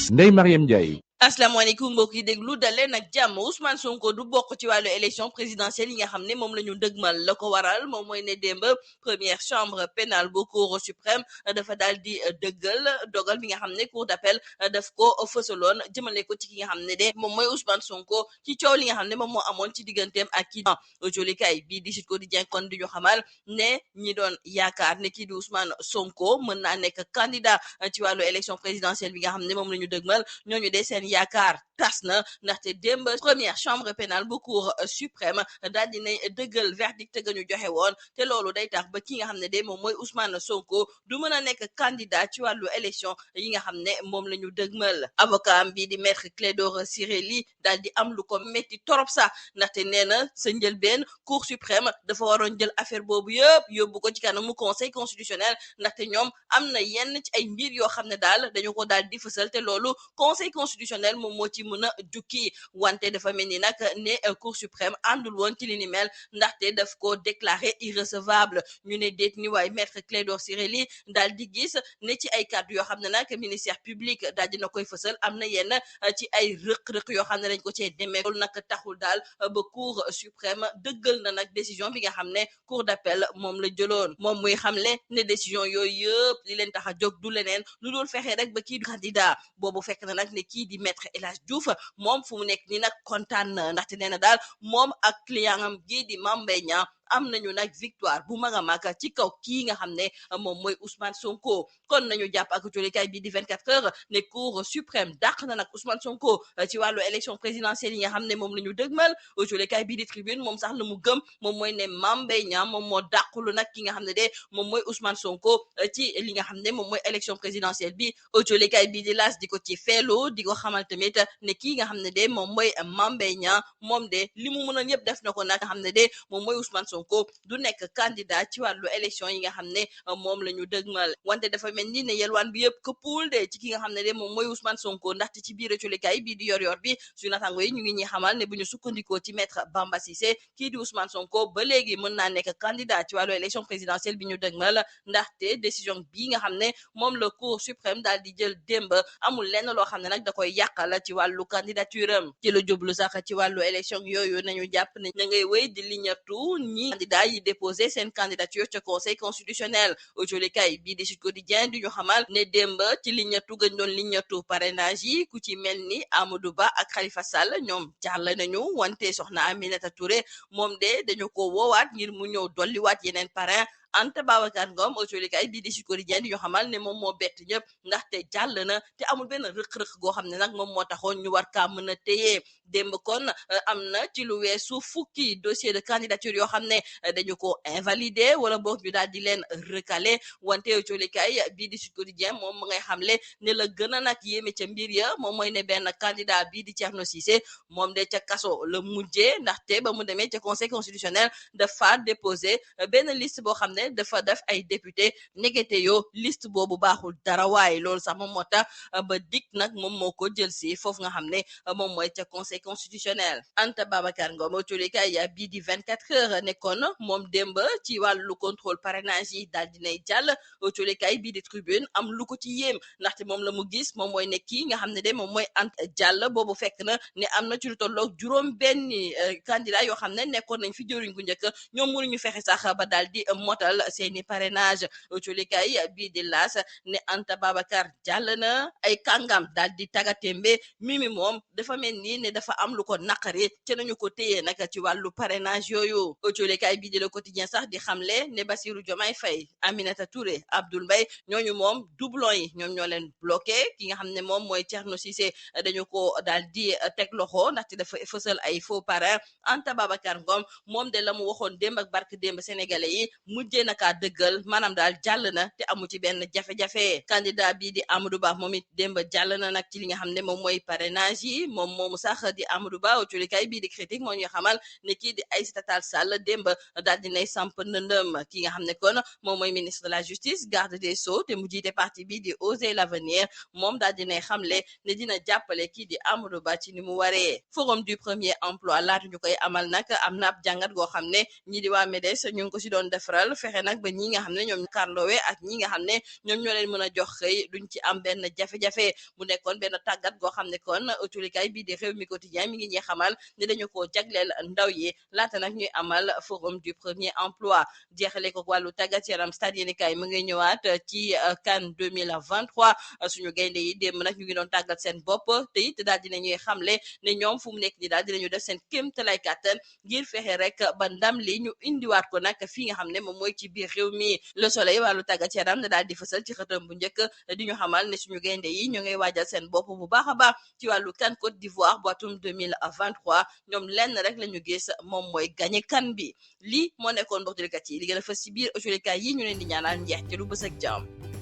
Thiès Ndeye Mariam Ndiaye. asalaamaaleykum mbokk yi déglu daleen ak jàmm Ousmane Sonko du bokk ci wàllu élection présidentielle yi nga xam ne moom la ñu dëgmal la ko waral moom mooy ne démb première chambre pénale bu cour suprême dafa daal di dëggal dogal bi nga xam ne cour d'appel daf ko fësaloon jëmale ko ci ki nga xam ne de moom mooy Ousmane Sonko ci coow li nga xam ne moom moo amoon ci digganteem ak kii jolikaay bii di Sud Quotidien kon di ñu xamal ne ñi doon yaakaar ne kii di Ousmane Sonko mën naa nekk candidat ci wàllu élection présidentielle bi nga xam ne moom la ñu dëgmal ñooñu de seen yaakaar tas na ndaxte démb première chambre pénale bu cour suprême daal dinay dëggal verdict ga ñu joxe woon te loolu day tax ba ki nga xam ne de moom mooy Ousmane Sonko du mën a nekk candidat ci wàllu élection yi nga xam ne moom la ñu dëgmal avocat am bii di maître Clédor Ciré Ly daal di am lu ko métti torop sax ndaxte nee na sa njëlbeen cour suprême dafa waroon jël affaire boobu yëpp yóbbu ko ci kanamu conseil constitutionnel ndaxte ñoom am na yenn ci ay mbir yoo xam ne daal dañu ko daal di fësal te loolu conseil constitutionnel moom moo ci mën a jukki wante dafa mel ni nag ne cour suprême àndul woon ci li ni mel ndaxte daf ko déclaré irrecevable ñu ne déet ni waaye maître Clédor Ciré Ly daal di gis ne ci ay kàddu yoo xam ne nag ministère public daal dina koy fësal am na yenn ci ay rëq-rëq yoo xam ne dañ ko cee demee loolu nag taxul daal ba cour suprême dëggal na nag décision bi nga xam ne cour d'appel moom la jëloon moom muy xamle ne décision yooyu yëpp li leen tax a jóg du leneen lu dul fexe rek ba kii du candidat boobu fekk na nag ne kii di maître El Hadj Diouf moom fu mu nekk ni nag kontaan na ndaxte nee na daal moom ak client am gii di Mame Mbaye Niang am nañu nag victoire bu mag a mag ci kaw kii nga xam ne moom mooy Ousmane Sonko kon nañu jàpp ak jolikaay bii di 24 heures ne cour suprême dàq na nag Ousmane Sonko ci wàllu élection présidentielle yi nga xam ne moom la ñu dëgmal jolikaay bii di tribune moom sax la mu gëm moom mooy ne Mame Mbaye Niang moom moo dàqulu nag ki nga xam ne de moom mooy Ousmane Sonko ci li nga xam ne moom mooy élection présidentielle bi jolikaay bii di laas di ko ci feelu di ko xamal tamit ne kii nga xam ne de moom mooy Mame Mbaye Niang moom de li mu mënoon yëpp def na ko nag nga xam ne de moom mooy Ousmane Sonko du nekk candidat ci wàllu élection yi nga xam ne moom la ñu dëgmal wante dafa mel ni ne yelwaan bi yëpp këppul de ci ki nga xam ne de moom mooy Ousmane Sonko ndaxte ci biir colikaay bii di yor bi su natango yi ñu ngi ñuy xamal ne bu ñu sukkandikoo ci maître Bamba Cissé kii di Ousmane Sonko ba léegi mën naa nekk candidat ci wàllu élection présidentielle bi ñu dëgmal ndaxte décision bii nga xam ne moom la cour suprême daal di jël démb amul lenn loo xam ne nag da koy yàqal ci wàllu candidature am ci la jublu sax ci wàllu élection yooyu nañu jàpp ne na ngay wéy di liñatu ñi candidat yi déposé seen candidature ca conseil constitutionnel jolikaay bii di Sud Quotidien di ñu xamal ne démb ci liñatu gañ doon liñatu parrainage yi ku ci mel ni Amadou Ba ak Khalifa Sall ñoom jàll nañu wante soxna Aminata Touré moom de dañu ko woowaat ngir mu ñëw dolliwaat yeneen parrain Anta Babacar Ngom jolikaay bii di Sud Quotidien di ñu xamal ne moom moo bett ñëpp ndaxte jàll na te amul benn rëq-rëq goo xam ne nag moom moo taxoon ñu war kaa mën a téye démb kon am na ci lu weesu fukki dossier de candidature yoo xam ne dañu ko invalider wala boog ñu daal di leen recalé wante jolikaay bii di Sud Quotidien moom mu ngay xamle ne la gën a nag yéeme ca mbir ya moom mooy ne benn candidat bii di Thierno Cissé moom de ca kaso la mujjee ndaxte ba mu demee ca conseil constitutionnel dafa déposé benn liste boo xam ne dafa def ay député negete yoo liste boobu baaxul dara waaye loolu sax moom moo tax ba dik nag moom moo ko jël si foofu nga xam ne moom mooy ca conseil constitutionnel Anta Babacar Ngom jolikaay bii di 24 heures nekkoon moom démb ci wàllu contrôle parrainage yi daal dinay jàll jolikaay bii di tribune am lu ko ci yéem ndaxte moom la mu gis moom mooy ne kii nga xam ne de moom mooy Anta jàll boobu fekk na ne am na ci lu tolloog juróom benni candidat yoo xam ne nekkoon nañ fi jëriñ gu njëkk ñoom mënuñu fexe sax ba daal di motal seeni parrainage jolikaay bii di laas ne Anta Babacar jàll na ay kàngam daal di tagatémbe Mimi moom dafa mel ni ne dafa am lu ko naqari ci nañu ko téyee nag ci wàllu parrainage yooyu jolikaay bii di Le Quotidien sax di xamle ne Bassirou Diomaye Faye Aminata Touré Abdoul Mbaye ñooñu moom doublon yi ñoom ñoo leen bloqué ki nga xam ne moom mooy Thierno Cissé dañu ko daal di teg loxo ndaxte dafa fësal ay faux parrain Anta Babacar Ngom moom de la mu waxoon démb ak barke démb sénégalais yi mujjee nakaa dëggal maanaam daal jàll na te amu ci benn jafe-jafe candidat bii di Amadou Ba moom it démb jàll na nag ci li nga xam ne moom mooy parrainage yi moom moomu sax di Amadou Ba jolikaay bii di critique moo ñuy xamal ne kii di Aïssata Tall Sall démb daal dinay samp ndëndëm ki nga xam ne kon moom mooy ministre de la justice garde des sceaux te mu jiite parti bii di Oser l'avenir moom daal dinay xamle ne dina jàppale kii di Amadou Ba ci ni mu waree forum du premier emploi laatu ñu koy amal nag am na ab jàngat goo xam ne ñi di waa MEDES ñu ngi ko si doon defaral fexe nag ba ñi nga xam ne ñoom karloowe ak ñi nga xam ne ñoom ñoo leen mën a jox xëy duñ ci am benn jafe-jafe mu nekkoon benn tàggat goo xam ne kon autolikaay bii di réew mi quotidien mi ngi ñuy xamal ne dañu ko jagleel ndaw yi laata nag ñuy amal forum du premier emploi jeexale ko wàllu tàggat yaram stade yéenekaay mu ngi ñëwaat ci CAN 2023 suñu gaynde yi démb nag ñu ngi doon tàggat seen bopp te it daal dinañuy xamle ne ñoom fu mu nekk ni daal dinañu def seen kéemtalaay kàttan ngir fexe rek ba ndam li ñu indiwaat ko nag fii nga xam ne moom mooy ci biir réew mi Le Soleil wàllu tàggat yaram daal di fësal ci xëtam bu njëkk di ñu xamal ne suñu gaynde yi ñu ngay waajal seen bopp bu baax a baax ci wàllu CAN Côte d'Ivoire bu atum 2023 ñoom lenn rek la ñu gis moom mooy gagné CAN bi lii moo nekkoon mbokk jëlikat yi li gën a fës ci biir autolikaay yi ñu leen di ñaanal njeex ci lu bës ak jàmm